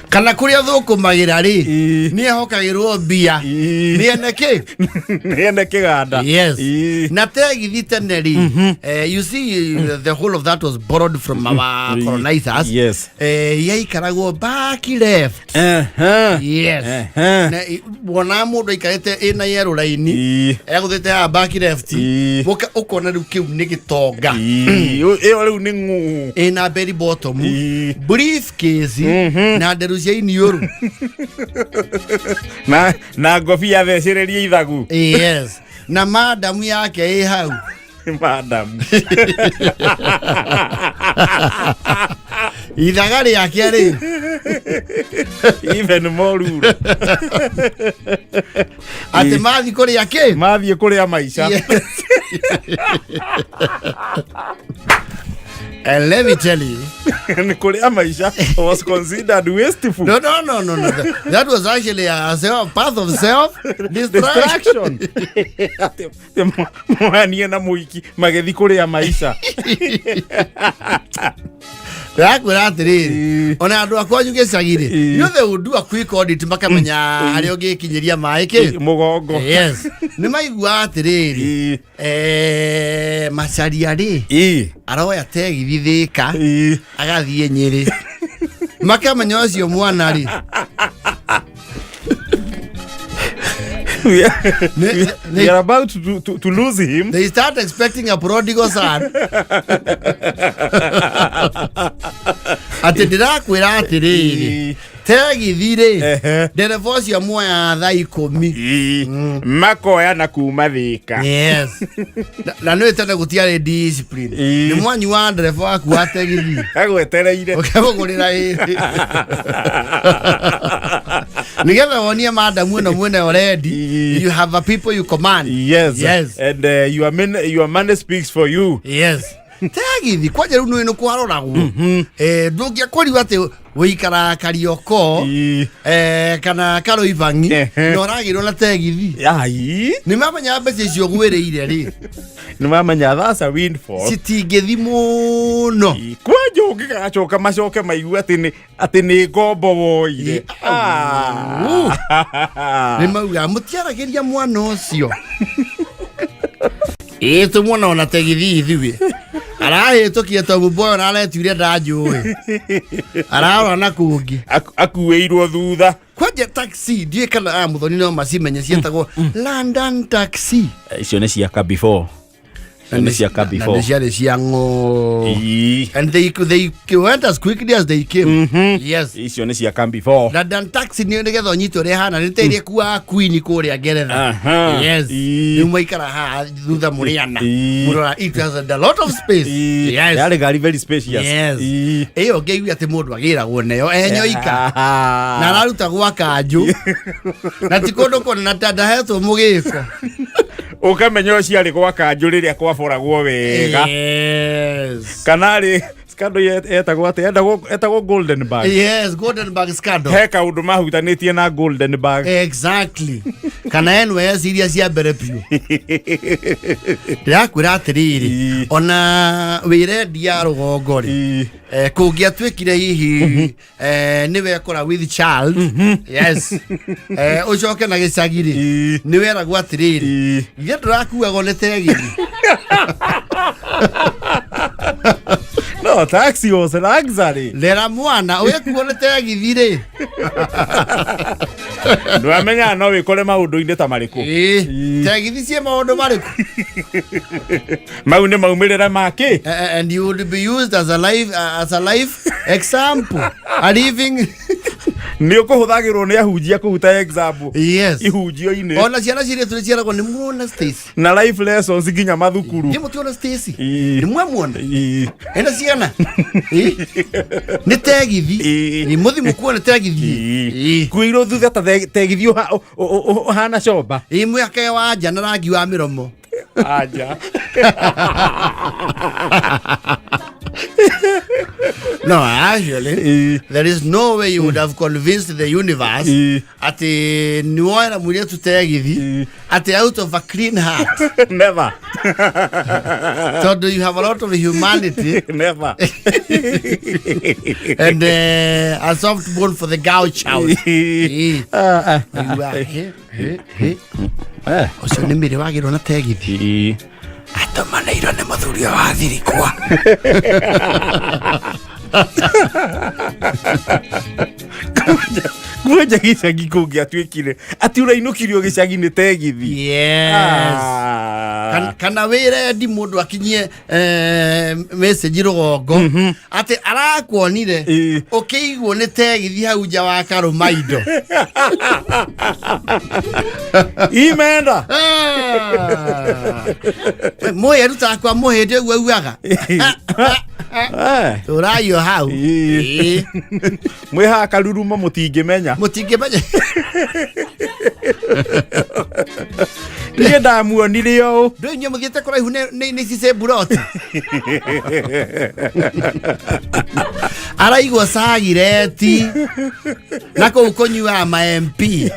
kana kũrĩa thũkũmagĩra rĩ, nĩ ehokagĩrwo mbia nĩ ene kĩ. Nĩ ene kĩganda. Yes. Na tegithi tene rĩ, you see, the whole of that was borrowed from our colonizers. Yaikaragwo back left. Yes. Na wona mũndũ aikarĩte ĩna yerũ raini egũthĩte haha back left, ũkona rĩu kĩu nĩ gĩtonga. Ĩyo rĩu nĩ ng'ũ. Ĩna bell bottom, briefcase na nderu cia iniũrũ. Na ngobia thecererie ithagu. Yes, na madamu yake ĩ hau. Madam. Ithaga rĩake rĩ. Even more rule. Atĩ mathi kũrĩa kĩ. Mathiĩ kũrĩa maica. Yes. And let me tell you, Nĩ kũrĩa maica was considered wasteful. No, no, no, no, no. That was actually a path of self destruction. Destruction. Atĩ mwanie na mũiki magĩthiĩ kũrĩa maica. Ndakwĩra atĩrĩrĩ, ona andũ akwanyu gĩcagi-rĩ, you know they would do a quick audit makamenya harĩa ũngĩkinyĩria maĩ kĩ mũgongo. Yes, nĩ maiguaga atĩrĩrĩ, Macharia rĩ, aroya tegithi Thĩka agathiĩ Nyĩrĩ, makamenya ũcio mwana rĩ. We are about to lose him. They start expecting a prodigal son. Atĩ ndĩrakwĩra atĩrĩrĩ, tegithi rĩ, ndereba ũcio muoya thaa 10. Makoya na kuma Thĩka. Yes. Na nĩ tene gũtiarĩ discipline, nĩ mwanyu wa ndereba waku wa tegithi. Agwetereire. Ũkĩmũgũrĩra ĩrĩ nĩgetha wonie madamu ĩno mwene already you have a people you command. Yes. Yes. And your money speaks for you. Yes, tegithi kwanja rĩu nĩ nĩ kwaroragwo. Ndũngĩakorirwo atĩ wĩikaraga Karioko kana Karũibangi na ũragĩrwo na tegithi. Ai. Nĩ mamenya mbeca icio gwĩrĩire rĩ. Nĩ mamenya that's a windfall. Citingĩthi mũno. Kwanja ũngĩgacoka macoke maigue atĩ nĩ ngombo woire. Nĩ maugaga mũtiaragĩria mwana ũcio, ĩĩ tũmwana ona tegithi ithuĩ arahĩtũkire to mũboyo na aretuire ndanjũĩ ararora na kũngĩ. Akuĩirwo thutha. Kwanja taxi ndiũĩ kana aya mũthoni no macimenye, ciĩtagwo London taxi. Icio nĩ cia before. Nĩ cia Na before. nĩ ciarĩ cia ng'o and they went as quickly as they came. Yes. Icio nĩ cia before. London taxi nĩ nĩgetha ũnyite ũrĩa ĩhana, nĩ ta iria ĩkuaga queen kũrĩa Ngeretha. Yes. Rĩu maikara haha thutha mũrĩ ana. Mũrora it has a lot of space. Yes. Yarĩ ngari very spacious. Yes. Ĩyo ngĩigua atĩ mũndũ agĩragwo nayo enyoika na araruta gwa kanjũ na ti kũndũ kũnene ta ndahetwo mũgĩko. Ũkamenya ũcio arĩ gwa kanjũ rĩrĩa kwaboragwo wega. Yes. Kana rĩ scandal yetagwo atĩa? Etagwo golden bag. Yes, golden bag scandal. He kaũndũ mahutanĩtie na golden bag. Exactly. Kana NYS iria cia mbere biũ. Ndĩrakwĩra atĩrĩrĩ, ona wĩrendia rũgongo rĩ, kũngĩatuĩkire hihi nĩ wekora with child, yes, ũcoke na gĩcagi rĩ, nĩ weragwo atĩrĩrĩ, ithe ndũrakuagwo nĩ tegithi. No, taxi was luxury. Rera mwana ũgĩkuo nĩ tegithi rĩ. Ndwamenyaga no wĩkore maũndũ-inĩ ta marĩkũ. Tegithi ciĩ maũndũ marĩkũ? Mau nĩ maumĩrĩra makĩ. And you would be used as a life example, a living. Nĩ ũkũhũthagĩrwo nĩ ahunjia kũruta example ihunjio-inĩ. Ona ciana cirĩtu nĩ ciaragwo nĩ muona Stacy. Na life lessons nginya mathukuru. Nĩ mũtiona Stacy? Nĩ mwamuona? Ena ciana? Nĩ tegithi. Ĩ, mũthi mũkuo nĩ tegithi. Kuirwo thutha ta tegithi ũhana comba. Ĩ, mwĩhake wa nja na rangi wa mĩromo. Anja. No, actually, there is no way you would have convinced the universe atĩ nĩ woera mũirĩtu tegithi atĩ out of a clean heart. Never. Tondũ you have a lot of humanity. Never. And a soft bone for the girl child. Ĩ. Waigua, he, he, he. Ũcio nĩ mĩrĩ wagĩrwo na tegithi. Atũmanĩirwo nĩ mũthuri ũyũ wa thirikwa. Kwanja gĩcagi kũngĩatuĩkire atĩ ũrainũkirio gĩcagi nĩ tegithi. Yes. Kana wĩrendi mũndũ akinyie message rũgongo atĩ arakuonire ũkĩigwo nĩ tegithi hau nja wa karũmaindo. Imenda. Mũĩ arutaga kwa mũhĩndĩ ũguo augaga. Ũraiywo hau. Mwĩ haha karuruma mũtingĩmenya. Mũtingĩmenya. Niĩ ndamuonire ũũ. Ndũ inyuĩ mũthiĩte kũraihu nĩ ici buroti. Araigwo cagireti na kũu kũnyuaga ma MP.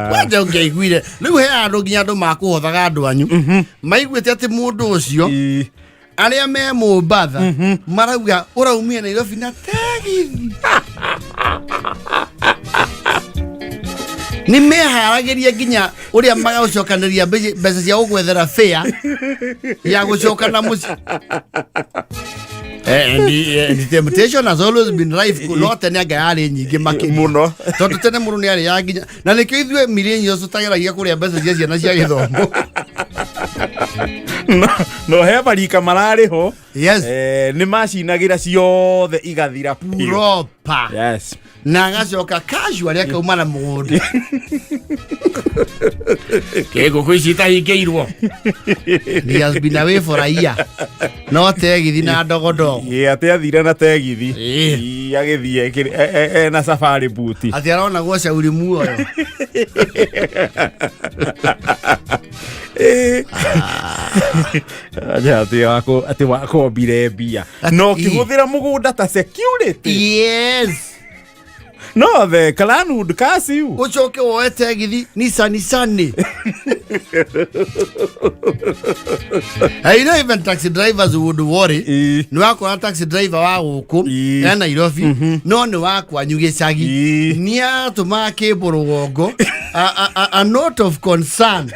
Kwanja ũngĩaiguire rĩu he andũ nginya andũ makũhothaga andũ anyu maiguĩte atĩ mũndũ ũcio arĩa me Mombatha marauga ũraumire Nairobi na tegithi nĩ meharagĩria nginya ũrĩa magũcokanĩria mbeca cia gũgwethera fare ya gũcoka na mũciĩ. And the temptation has always been rife, no tene anga yarĩ nyingĩ makĩria. Mũno. Tondũ tene mũndũ nĩ arĩaga nginya na nĩkĩo ithuĩ millennials tũtageragia kũrĩa mbeca cia ciana cia gĩthomo. No he barika mararĩ ho. Yes. Nĩ macinagĩra ciothe igathira biũ. Proper. Yes. Na agacoka casual akauma na mũgũnda. Kä ngå kå ici itahingä He has been away for a year, no tegithi na ndogondogo. Ĩ, atĩ athire na tegithi. Ĩ, agĩthiĩ ena safari buti. Atĩ aronagwo cauri muoyo. Aja, atĩ wakombire mbia na ũkĩhũthĩra mũgũnda ta security. Yes. No the clan would curse you. Ũcoke woe tegithi Nissan Sunny. I know even taxi drivers would worry. Nĩ wakora taxi driver wa gũkũ e Nairobi, no nĩ wa kwanyu gĩcagi nĩ atũmaga kĩmbo rũgongo a note of concern.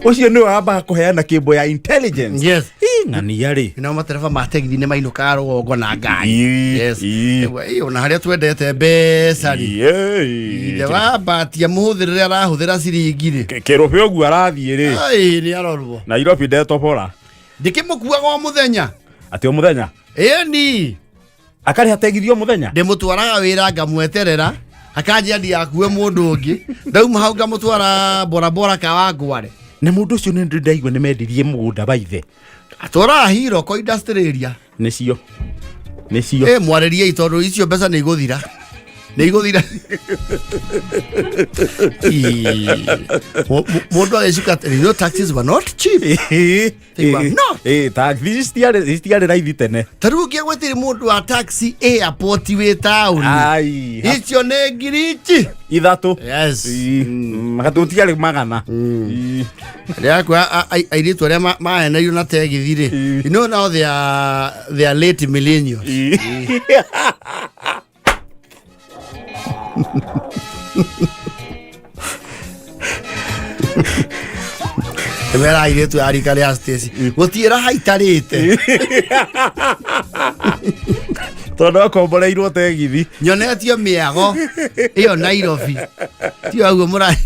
Ũcio nĩwe wambaga kũheana kĩmbo ya intelligence. Yes. Ĩ, ng'ania rĩ. Nao matereba ma tegithi nĩ mainũkaga rũgongo na ngari. Yes. Ewa, ĩ, ona harĩa twendete mbeca rĩ, ithe wa mbatia mũhũthĩrĩre arahũthĩra ciringi rĩ. Kĩrũbĩ ũguo arathiĩ rĩ. Ai, nĩ arorwo. Nairobi ndetobora. Ndĩkĩmũkuaga o mũthenya. Atĩ o mũthenya? Ĩni. Akarĩha tegithi o mũthenya? Ndĩmũtwaraga wĩra, ngamweterera akanjia ndigakue mũndũ ũngĩ, ndauma hau ngamũtwara borabora Kawangware. Na mũndũ ũcio nĩ ndaigua nĩ mendirie mũgũnda wa ithe. Atwaraga Hiroko industrial area. Nĩcio, nĩcio. Ĩ, mwarĩriei tondũ icio mbeca nĩ igũthira. Nĩ igũthira. Ii. Mũndũ agĩcuka atĩ, you know taxis were not cheap. They were not. Taxi citiarĩ raithi tene. Ta rĩu ũngĩagwetire mũndũ wa taxi airport wĩ taũni, Ai, icio nĩ ngiri ici 3. Yes. Tũtiarĩ 100. Ii. Rĩakwa airĩtu arĩa maenairio na tegithi rĩ, you know now they are late millennials. Wera airĩtu a rika rĩa Stacy gũtirĩ raha itarĩte. Tondũ akomboreirwo tegithi. Nyonetio mĩago ĩyo Nairobi tiyo ũguo mũra.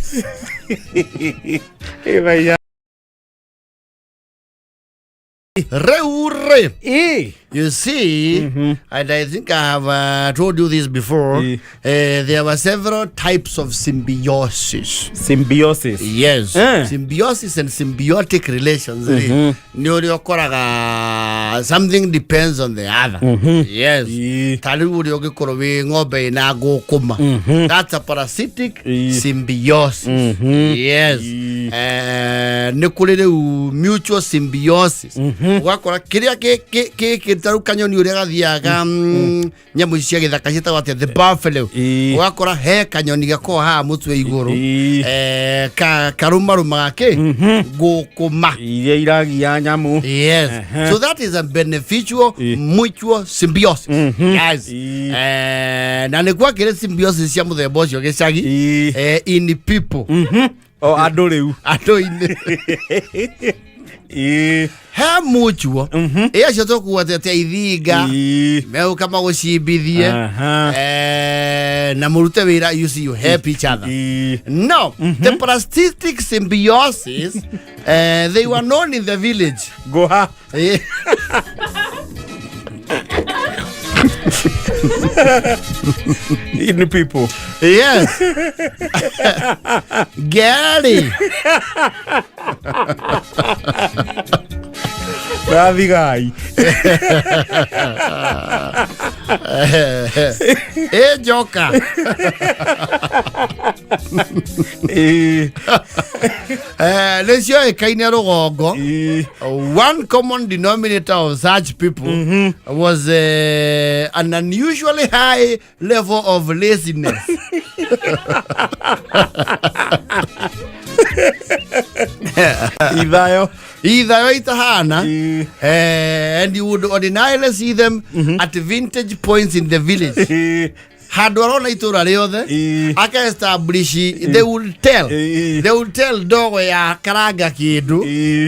Rĩu rĩ, you see, and I think I have told you this before, there were several types of symbiosis. Symbiosis. Yes. Symbiosis and symbiotic relations rĩ, nĩ ũrĩa ũkoraga something depends on the other. Yes. Ta rĩu ũrĩa ũngĩkorwo wĩ ng'ombe ĩna ngũkũma, that's a parasitic symbiosis. Yes. Nĩ kũrĩ rĩu mutual symbiosis, ũgakora kĩrĩa gĩkĩ ta rĩu kanyoni ũrĩa gathiaga, nyamũ ici cia gĩthaka ciĩtagwo atĩa, the buffalo. Ũgakora he kanyoni gakoragwo haha mũtwe igũrũ, karũmarũmaga kĩ ngũkũma iria iragia nyamũ. Yes. So that is a beneficial mutual symbiosis. Yes. Na nĩ gwakĩrĩ symbiosis cia mũthemba ũcio gĩcagi, in people. O andũ rĩu. Andũ-inĩ. He mutual ĩ acio tũkuatete ithinga megũka magũcimbithie, na mũrute wĩra, you see, you help each other. No the parasitic symbiosis, they were known in the village. Ngũha. In people. Yes. Gary. Rathigai. Ĩ njoka. Nĩ cioĩkaine rũgongo. One common denominator of such people was an unusually high level of laziness. Ithayo. Ithayo itahana. And you would ordinarily see them at vintage points in the village, handå arona itåra rĩothe aka establish, they will tell, they will tell ndogo ya karanga kĩndũ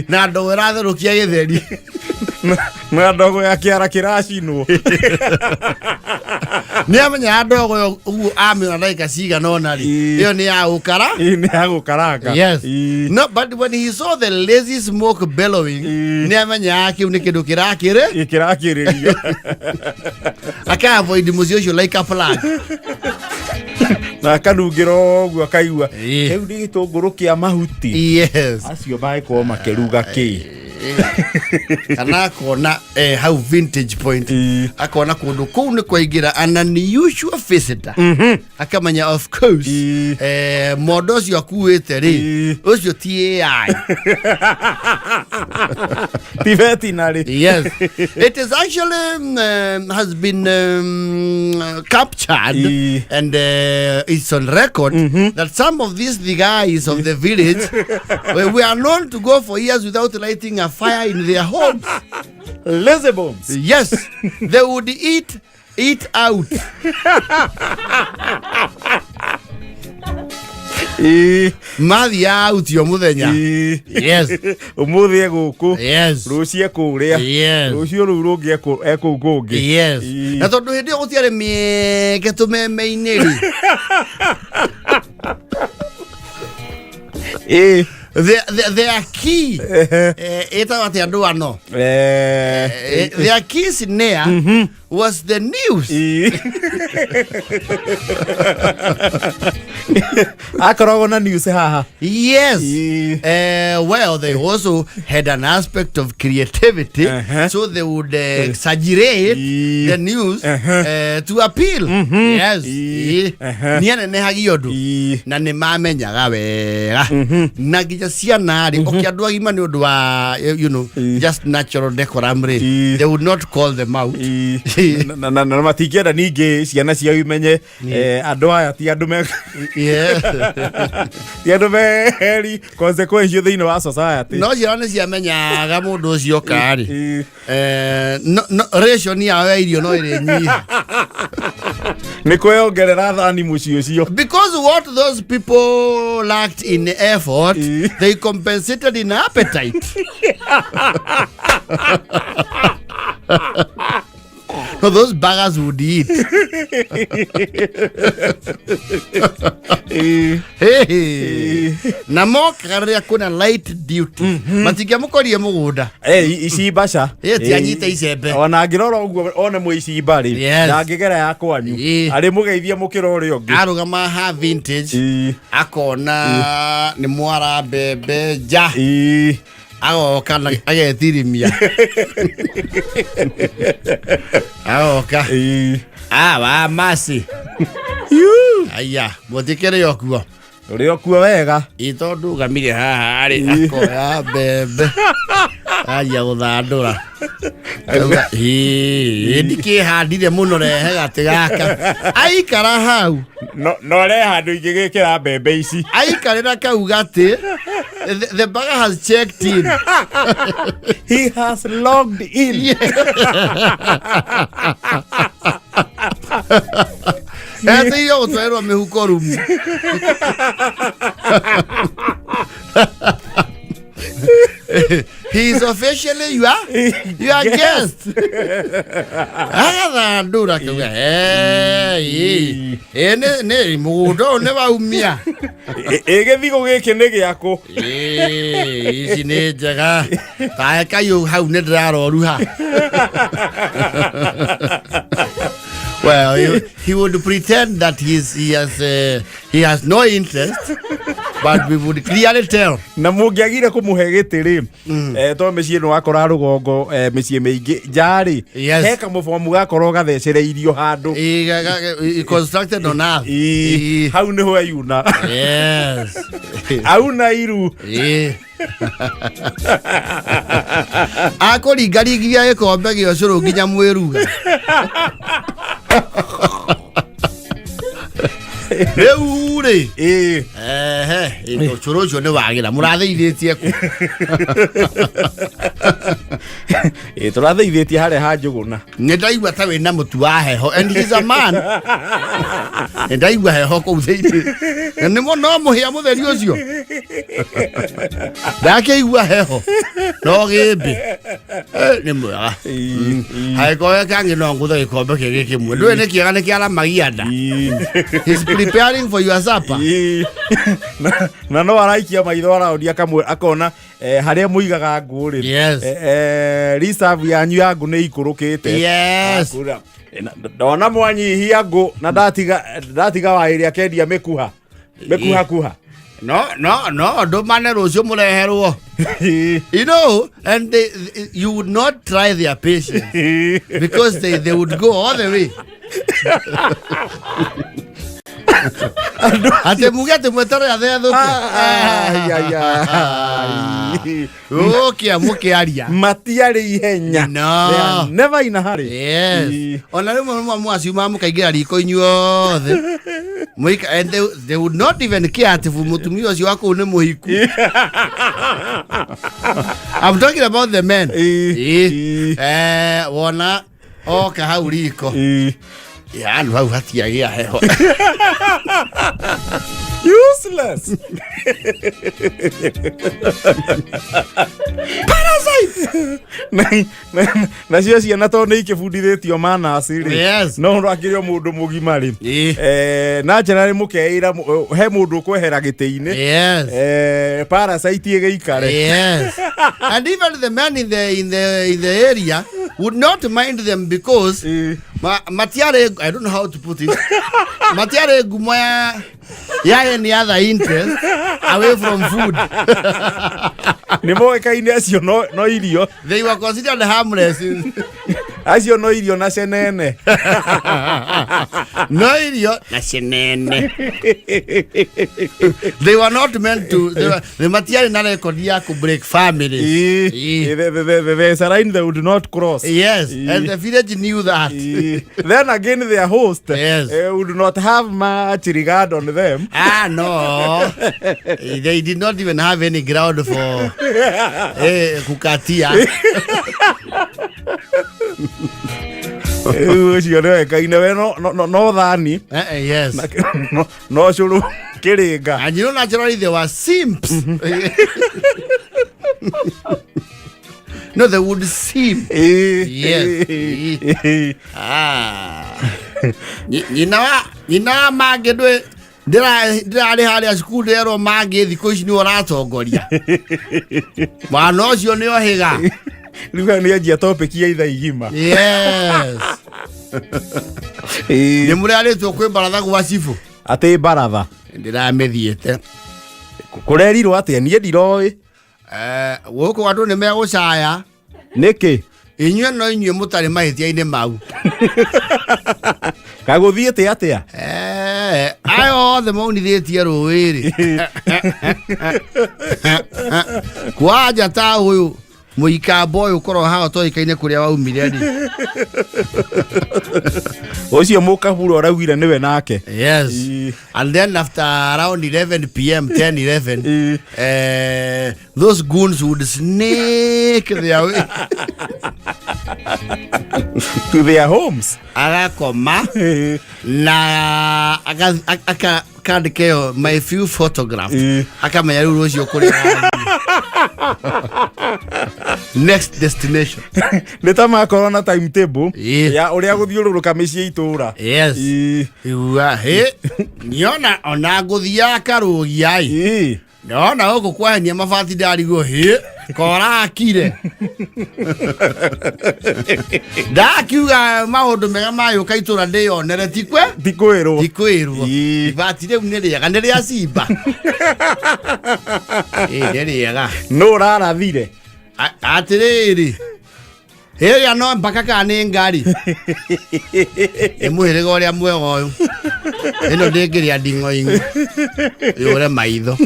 na ndogo ĩratherũkia gĩtheri. Na ndogo ya kĩara kĩracinwo. Nĩ amenyaga ndogo ĩyo ũguo amĩona ndagĩka cigana ũna rĩ, ĩyo nĩ ya gũkara. Ĩ, nĩ ya gũkaranga. Yes. No, but when he saw the lazy smoke bellowing, nĩ amenyaga kĩu nĩ kĩndũ kĩrakĩrĩ. Kĩrakĩrĩrio. Aka avoid mũciĩ ũcio like a plague. Na akanungĩra ũguo akaigua kĩu nĩ gĩtũngũrũ kĩa mahuti. Acio magĩkorwo makĩruga kĩ? Kana akona hau vintage point, akona kũndũ kũu nĩ kwaingĩra an unusual visitor, akamenya of course, mondo ũcio akuĩte rĩ, ũcio ti AI. Ti veterinary. Yes, it is actually has been captured and it's on record that some of these, the guys of the village, we are known to go for years without lighting a fire in their homes. Lazy bones. Yes, they would eat it out. Mathiaga out o muthenya. Yes. Ũmũthĩ egũkũ. Yes. Rũciũ ekũrĩa. Yes. Rũciũ rũu rũngĩ ekũu kũngĩ. Yes. Na tondũ hĩndĩ ĩyo gũtiarĩ mĩeke tũmeme-inĩ rĩ, their key, ĩtagwo atĩa, andũ ano, their key snare. Was the news. Akoragwo na news haha. Yes. Ii. Well, they also had an aspect of creativity, so they would exaggerate Ii. the news to appeal. Yes. Ii. Ii. Nĩ anenehagia ũndũ Ii. Na nĩ mamenyaga wega na nginya ciana rĩ, okay, andũ agima nĩ ũndũ wa just natural decorum rĩ, Ii. they would not call them out. Ii. Na matingĩenda ningĩ ciana ciao imenye andũ aya ti andũ me ti andũ meri consequential thĩinĩ wa society. No ciana nĩ ciamenyaga mũndũ ũcio karĩ Ii. No, ration yao ya irio no ĩrĩ nyiha. Nĩ kweyongerera thani mũciĩ ũcio. Because what those people lacked in effort, they compensated in appetite. No, those buggers would eat. Hey. Na mokaga rĩrĩa kwĩna light duty, matingĩamũkorire mũgũnda. Icimba ca. Ĩ, ti anyite icembe. Ona angĩrora ũguo one mwĩ icimba rĩ, ndangĩgera ya kwanyu. Arĩ mũgeithia mũkĩra ũrĩa ũngĩ. Arũgama ha vintage, akona nĩ mwara mbembe nja, agoka na agetirimia, agoka ah wa masi aya mũtikĩrĩ o kuo. Ũrĩ o kuo wega. Ĩ, tondũ ngamire haha rĩ, akoya mbembe anjia gũthandũra. Akauga, "Ĩ, ndikĩhandire mũno, rehe gatĩ gaka." Aikara hau. No re handũ ingĩgĩkĩra mbembe ici. Aikarĩra kau gatĩ, the bugger has checked in. He has logged in. Eteire gũtwarĩrwo mĩhuko rumu. He is officially your guest. Agathandũra akauga, "Hey, ĩ nĩ mũgũnda ũyũ nĩ waumia." Ĩ gĩthigo gĩkĩ nĩ gĩakũ? Ĩ, ici nĩ njega tae kaiũ hau nĩ ndĩraroruha. Well, he would pretend that he has no interest, but we would clearly tell. Na mũngĩagire kũmũhe gĩtĩ rĩ, to mĩciĩ nĩ wakora rũgongo, mĩciĩ mĩingĩ nja rĩ, he kamũbomu gakorwo gathecereirio handũ. Constructed on earth. Ĩ, hau nĩho eyuna. Auna iru. Ĩ. Akũringaringia gĩkombe gĩa ũcũrũ nginya mwĩruga. Rĩu rĩ, ehe, ũcũrũ ũcio nĩ wagĩra mũrathĩithĩtie kũ? Ĩ, tũrathĩithĩtie harĩa ha Njũgũna. Nĩ ndaigua ta wĩna mũtu wa heho, and he's a man. Nĩ ndaigua heho kũu thĩinĩ na nĩ no mũhĩa mũtheri ũcio ndakĩigua heho no gĩmbĩ. Nĩ mwega. Hagĩkorwo kangĩ no ngũthe gĩkombe kĩngĩ kĩmwe, ndũĩ nĩ kĩega, nĩ kĩaramagia nda. He's preparing for your supper. Na no araikia maitho araũndi akamwe akona harĩa mũigaga ngũ rĩ, reserve yanyu ya ngũ nĩ ikũrũkĩte. Akura, ndona mwanyihia ngũ na ndatiga wa ĩrĩa akendia mĩkuha mĩkuha kuha. No ndũmane rũciũ mũreherwo, and you would not try their patience because they would go all the way atĩ muge atĩ mweterere athethũke. Ai, ai, ai. Ũkĩa mũkĩaria. Matiarĩ ihenya. No. They are never in a hurry. Yes. Ona rĩmwe mwa mwaciuma mũkaingĩra riko inyuothe. Mũika, and they would not even care atĩ mũtumia ũcio wa kũu nĩ mũhiku. I'm talking about the men. Ĩ. Wona oka hau riko. Ya handũ hau hatiagĩa heho. Useless. Parasite. Nacio ciana tondũ nĩ ikĩbundithĩtio manasi rĩ, no ũndũ akĩrĩ o mũndũ mũgima rĩ, naturally mũkeĩra he mũndũ ũkwehera gĩtĩ-inĩ. Parasite ĩgĩikare. Yes. And even the men in the area. Would not mind them because matiarĩ, I don't know how to put it, matiarĩ ngumo ya any other interest away from food. Nĩ moĩkaine acio no irio. They were considered harmless. Acio no irio na cenene. No irio na cenene. They were not meant to, they matiarĩ na record ya ku break families. There's a line they would not cross. Yes, and the village knew that. Then again, their host Yes. would not have much regard on them. Ah, no. They did not even have any ground for kukatia. Rĩu ũcio nĩ wekaine we no thani. Yes. No cũrũ kĩrĩnga. And you know, naturally, they were simps. No, they would simp. Yes. Ah. Nyina wa mangĩ ndwĩ ndĩrarĩ harĩa cukuru ndĩrerwo mangĩ thikũ ici nĩwe ũratongoria mwana ũcio nĩ ohĩga. Rĩu nĩ anjia topic ya ithaa igima. Yes. Nĩ mũrarĩtwo kwĩ baratha gwa cibũ. Atĩ baratha? Ndĩramĩthiĩte. Kũrerirwo atĩa? Niĩ ndiroĩ. Gũkũ andũ nĩ megũcaya. Nĩkĩ? Inyuĩ no inyuĩ mũtarĩ mahĩtia-inĩ mau. Kagũthiĩte atĩa? Aya othe maunithĩtie rũĩ rĩ. Kwanja ta ũyũ mũikambo ũyũ ũkorwo haha ũtoĩkaine kũrĩa waumire rĩ. Ũcio mũkabura ũraugire nĩwe nake. Yes. And then after around 11 p.m., 10, 11, those goons would snake their way to their homes. Agakoma na akandĩka ĩyo my few photograph. Akamenya rĩu rũciũ kũrĩa arathiĩ. Next destination. Nĩ ta makorwo na timetable ya ũrĩa gũthiũrũrũka mĩciĩ itũra. Yes. Igua, hĩ, niona ona ngũthiaga karũgia ĩ. Ndona gũkũ kwahenia mabati ndarigwo hĩ korakire. Ndakiuga maũndũ mega mayũka itũra ndĩyonere tikwe tikwĩrwo tikwĩrwo. Ibati rĩu nĩ rĩega, nĩ rĩa simba. Ĩ, nĩ rĩega. Nũ ũrarathire? Atĩrĩrĩ, ĩrĩa no mpaka kana nĩ ngari. Nĩ mũhĩrĩga ũrĩa mwega ũyũ. Ĩno ndĩngĩrĩa nding'oing'o. Yũre maitho.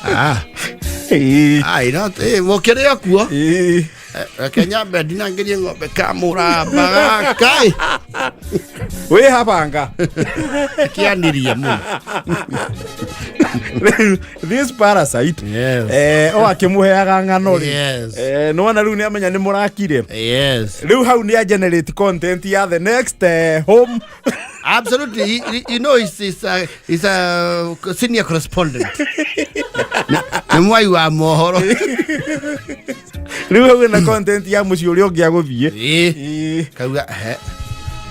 Ah, ĩno, mũkĩrĩ o kuo. Reke nyambe ndinangĩrie ng'ombe kamũramba gaka ĩ. Wĩ habanga. Kĩanirie mũno. This parasite, Yes. O akĩmũheaga ng'ano rĩ. Yes. Nĩwona rĩu nĩamenya nĩ mũrakire. Yes. Rĩu hau nĩ generate content ya the next home. Absolutely. He's a senior correspondent. Nĩ mwai wa mohoro. Rĩu hau ĩna content ya mũciĩ ũrĩa ũngĩ agũthiĩ. Ĩĩ. Kauga, he,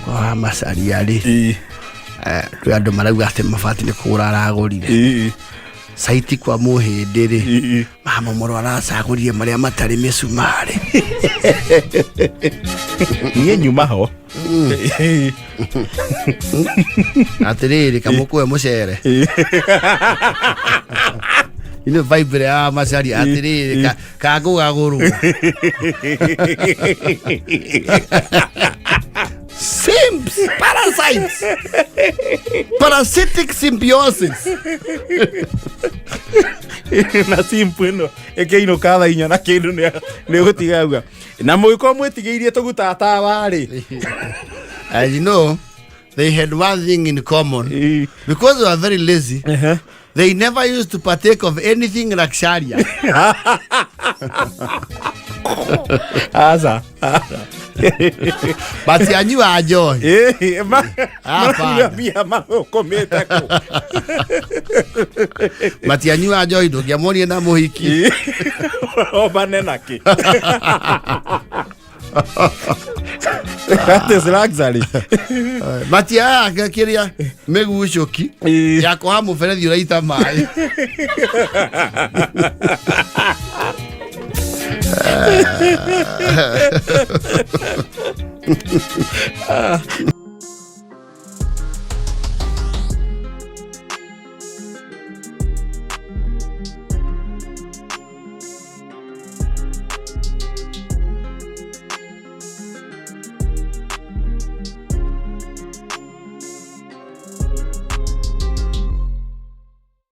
kwa macaria rĩ. Kwĩ andũ marauga atĩ mabati nĩ kũgũra aragũrire. Saiti kwa mũhĩndĩ rĩ. Mama mũrũ aracagũrire marĩa matarĩ mĩcumarĩ. Niĩ nyuma ho. Atĩrĩrĩ, kamũkũe mũcere. Ino vibe ya macari atĩrĩrĩ, kangũgagũrwo. Simps, parasites, parasitic symbiosis. Na simp ĩno ĩkĩinũka thaa inya na kĩndũ nĩ ũgũtiga auga. Na mũgĩkorwo mwĩtigĩirie tũguta tawa rĩ. As you know, they had one thing in common. Because they were very lazy, they never used to partake of anything luxurious. Aca. But anyua njohi. Maranyua mbia mathũkũmĩte kũ? Matianyua njohi, ndũngĩamonire na mũhiki. Obane nakĩ? That is luxury. Matiaga kĩrĩa mĩgucũki ya kũha mũberethi ũraita maĩ.